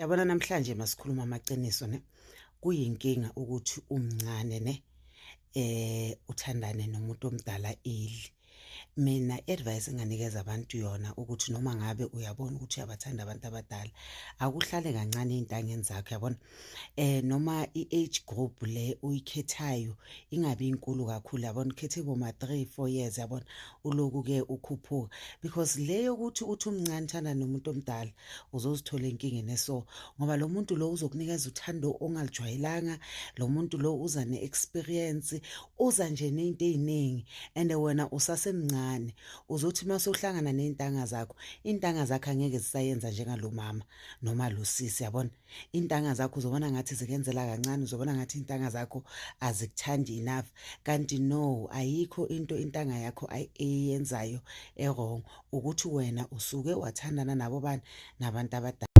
Yabona namhlanje masikhuluma amaqiniso ne, kuyinkinga ukuthi umncane ne, uthandane nomuntu omdala early. Mina i-advice enginganikeza abantu yona ukuthi noma ngabe uyabona ukuthi uyabathanda abantu abadala, akuhlale kancane ey'ntangeni zakho, yabona. Noma i-age group le oyikhethayo ingabi inkulu kakhulu, yabona, ukhethe boma-3, 4 years, yabona, uloku-ke ukhuphuka, because le yokuthi uthi umncane uthandane nomuntu omdala, uzozithola enkingeni eso, ngoba lo muntu lo uzokunikeza uthando ongalijwayelanga. Lo muntu lo uza ne-experience, uza nje ney'nto ey'ningi, and wena usasemncane. Uzothi uma usuhlangana ney'ntanga zakho, iy'ntanga zakho angeke zisayenza njengalo mama noma lo sisi, yabona. Iy'ntanga zakho uzobona ngathi zikenzela kancane, uzobona ngathi iy'ntanga zakho azikuthandi enough, kanti no, ayikho into intanga yakho eyenzayo e-wrong, ukuthi wena usuke wathandana nabo bani, nabantu abadala.